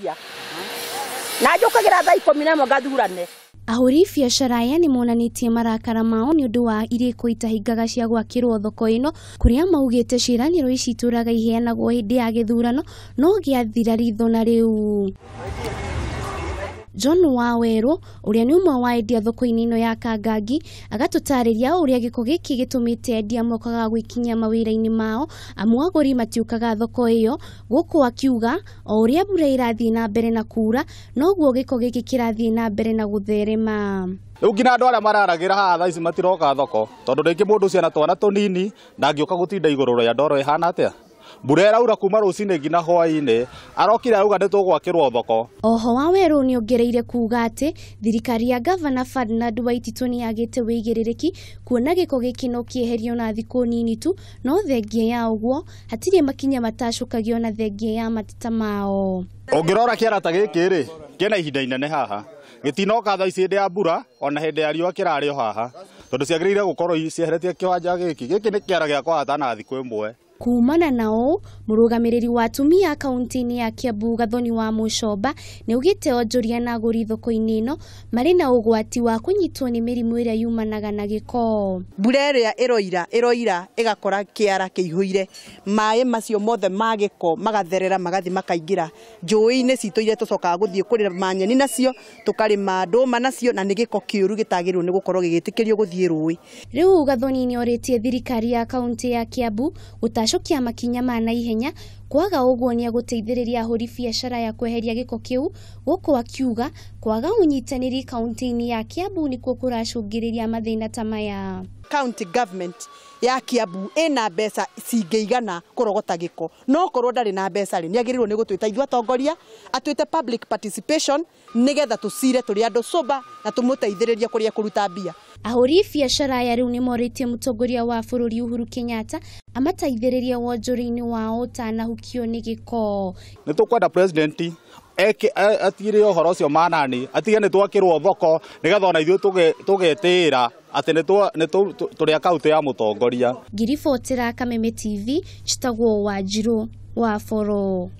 ngendia na njũkagĩra thaa 11 ngathurane. Ahũri biacara aya nĩ monanĩtie marakara mao nĩ ũndũ wa irĩko itahingaga cia gwakĩrwo thoko ĩno, kũrĩa maugĩte ciĩranĩro ici itũraga iheanagwo hĩndĩ ya gĩthurano no gĩathira ritho na rĩu. John Wawerũ ũrĩa nĩ ũmwe wa endia thoko-inĩ ĩno ya Kangangi agatũtarĩria ũrĩa gĩko gĩkĩ gĩtũmĩte endia mokaga gwĩkinyia mawĩra-inĩ mao amu agũri matiũkaga thoko ĩyo, gũkũ akiuga o ũrĩa mbura ĩrathiĩ na mbere na kuura noguo gĩko gĩkĩ kĩrathiĩ na mbere na gũtherema. Rĩu nginya andũ arĩa mararagĩra haha thaa ici matiroka thoko tondũ rĩngĩ mũndũ ũcio ena twana tũnini ndangĩũka gũtinda igũrũ rĩa ndoro ĩhana atĩa. Mbura ĩraura kuma rũcinĩ nginya hwaĩ-inĩ, arokire auga nĩ tũgwakĩrwo thoko. Oho Wawerũ nĩongereire kuuga atĩ thirikari ya gavana Ferdinand Waititu nĩyagĩte wĩigĩrĩrĩki kuona gĩko gĩkĩ no kĩeherio na thikũ nini tu, no thengia ya ũguo hatirĩ makinya matacũkagio na thengia ya mateta mao. Ũngĩrora kĩara ta gĩkĩ rĩ, kĩna ihinda inene haha gĩtinoka thaa ici hĩndĩ ya mbura ona hĩndĩ ya riũa kĩrarĩ o haha tondũ ciagĩrĩire gũkorwo cieheretie kĩwanja gĩkĩ. Gĩkĩ nĩ kĩara gĩa kũhata na thikũ ĩmwe. Kumana na ũũ, mũrũgamĩrĩri wa atumia kaunti-inĩ ya Kiambu Gathoni wa Mũcomba nĩaugĩte onjoria na agũri thoko-inĩ ĩno marĩ na ũgwati wa kũnyitwo nĩ mĩrimũ ĩrĩa yumanaga na gĩko. Mbura ĩrĩa ĩroira ĩroira ĩgakora kĩara kĩihũire, maĩ macio mothe ma gĩko magatherera magathi makaingĩra njũĩ-inĩ citũ iria tũcokaga gũthiĩ kũrĩma nyeni nacio, tũkarĩma ndũma nacio, na nĩ gĩko kĩũru gĩtagĩrĩirwo nĩ gũkorwo gĩgĩtĩkĩrio gũthiĩ rũĩ. Rĩu Gathoni nĩorĩtie thirikari ya kaunti ya Kiambu gũtacũkia makinya ma naihenya, kwaga ũguo nĩegũteithĩrĩria ahũri biacara ya kweheria gĩko kĩu, gũkũ akiuga kwaga ũnyitanĩri kaunti-inĩ ya Kiambu nĩkuo kũracũngĩrĩria mathĩna ta maya. County government ya Kiambu ĩna mbeca cingĩigana kũrogota gĩko, no korwo ndarĩ na mbeca rĩ, nĩagĩrĩirwo nĩ gũtwĩta ithuĩ atongoria, atwĩte public participation nĩgetha tũcire tũrĩ andũ sober na tũmũteithĩrĩrie kũrĩa kũruta mbia. Ahũri biacara aya rĩu nĩmorĩtie mũtongoria wa bũrũri Uhuru Kenyatta amateithĩrĩrie wonjoria-inĩ wao ũtanahukio nĩ gĩko. Nĩ tũkwenda president eke atigire ũhoro ũcio manani, atige nĩ twakĩrwo thoko nĩgetha ona ithuĩ tũgetĩĩra atĩ nĩ tũrĩ akaunti ya mũtongoria. Ngiribotera Kameme TV, njĩtagwo Wanjirũ wa Boro.